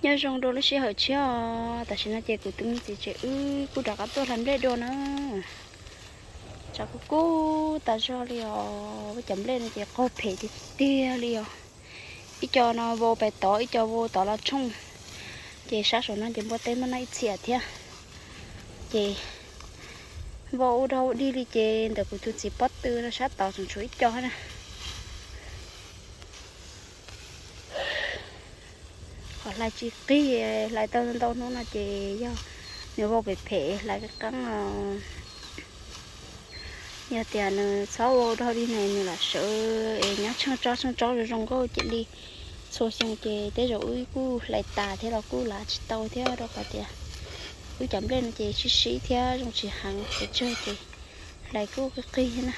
Nyob zoo dua lub sij hawm tshiab os, tam sim no ces kuv tus me txiv tsev wb kuj rov qab tuaj hlais nplej dua na. Tshav kub kub tas zog li os, cov nplej no ces qaug phem tiag tiag li os. Ib co no vau pem tod, ib co vau tod los tshooj. Ces sab saum no ces npua teb muaj noj ib txhia thiab. Ces vau ua dog ua dig li ces ntawm kuv tus txiv pob tw no sab tod tseem tshuav ib co na. Qhov hlais tsis qig, hlais tau ntau hnub no ces yog nws vau phem phem hlais qeeb qeeb os. Yog tias nws txhob vau dog dig ne nws lam sawv es nyob tsheej tsob tsheej tsob zoo zoo nkauj cia li txhua xyoo ces tej zaum wb kuj hlais tas thiab los kuj lav tsis tau thiab rau qhov tias wb cov nplej no ces sib sib thiab zoo tsis heev pes tsawg ces hlais kuj qig qig thiab na.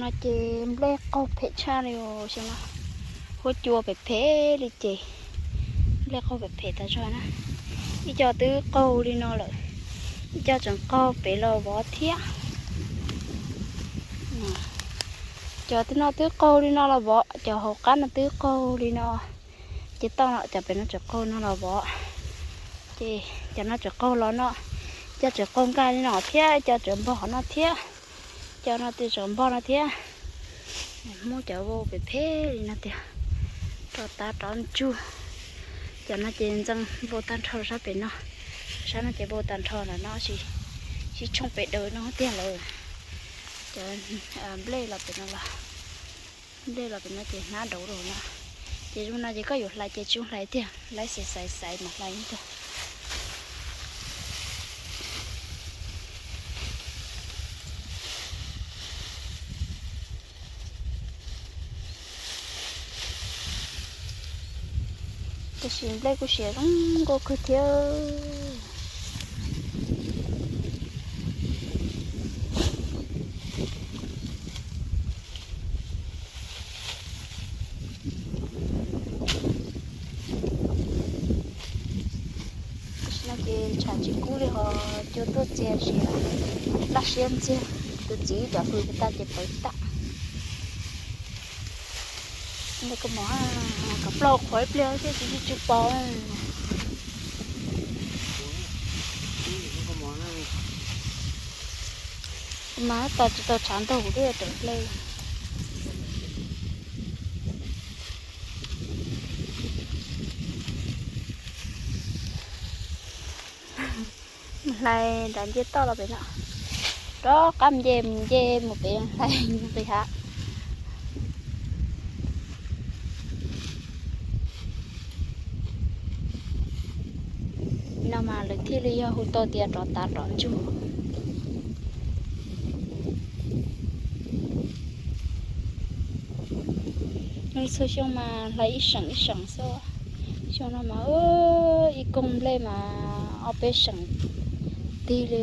No ces nplej qaug phem tshaj li os, xyov no huab cua phem phem li ces nplej qaug phem phem tas zog na. Ib co twb qaug li no lawm, ib co tseem qaug pem los vov thiab. Cov no twb qaug li no los vov, cov hauv qab no twb qaug li no. Ces toj no cov pem no tseem qaug no los vov. Ces cov no tseem qaug los no, cov tseem qaug nkag li no thiab, cov tseem npog qhov no thiab. Cov no twb tseem npog no thiab. Muab cov vau phem phem li no tiag, rov tav rov ntsug. Cov no ces ntxeev vau tag nrho sab pem no, sab no ces vau tag nrho lawm no, sib tshooj pem daws no tiag lawm. Cov nplej los pem no los, nplej los pem no ces hnab dauv rau no. Ces zoo no ces koj yuav hlais ces tsis hlais tiag, laib xaiv xaiv xaiv mas hlais tiag. Tab sis nplej kuj siav zoo nkauj kawg thiab. Tam sim no ces tshav tsis kub li ho cua tuaj txias siav laj siab ntxiag. Tus txiv cov hws tas ces pawv tas. Ntawm koj mov, kom plaub qhuav ib pliag thiab tsis tsis pom. Mas tos tsis tau tshav ntuj thiab raws hle. Mus hlais nram ncej toj los pem no, rov qab nce mus nce mus pem hlais nce pem hav. No mas lawv thiaj li yog hu tau tias rov tav rov ntsug. Txhua xyoo mas hlais ib seem ib seem xwb. Xyoo no mas ib koog nplej mas ob peb seem tig li.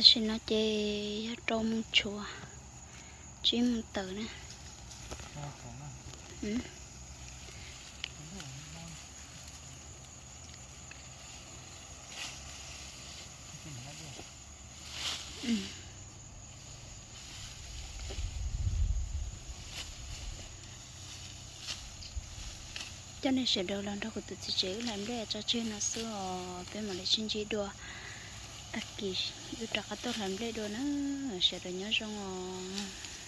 Tam sim no ces yog rau moos tshuav, tsib moos tawm na. Coj nej sawv daws los nrog kuv tus txiv tsev wb hlais nplej tso tseg no xwb os, peb mam li sib ntsib dua tag kis wb rov qab tuaj hlais nplej dua na. Sawv daws nyob zoo os.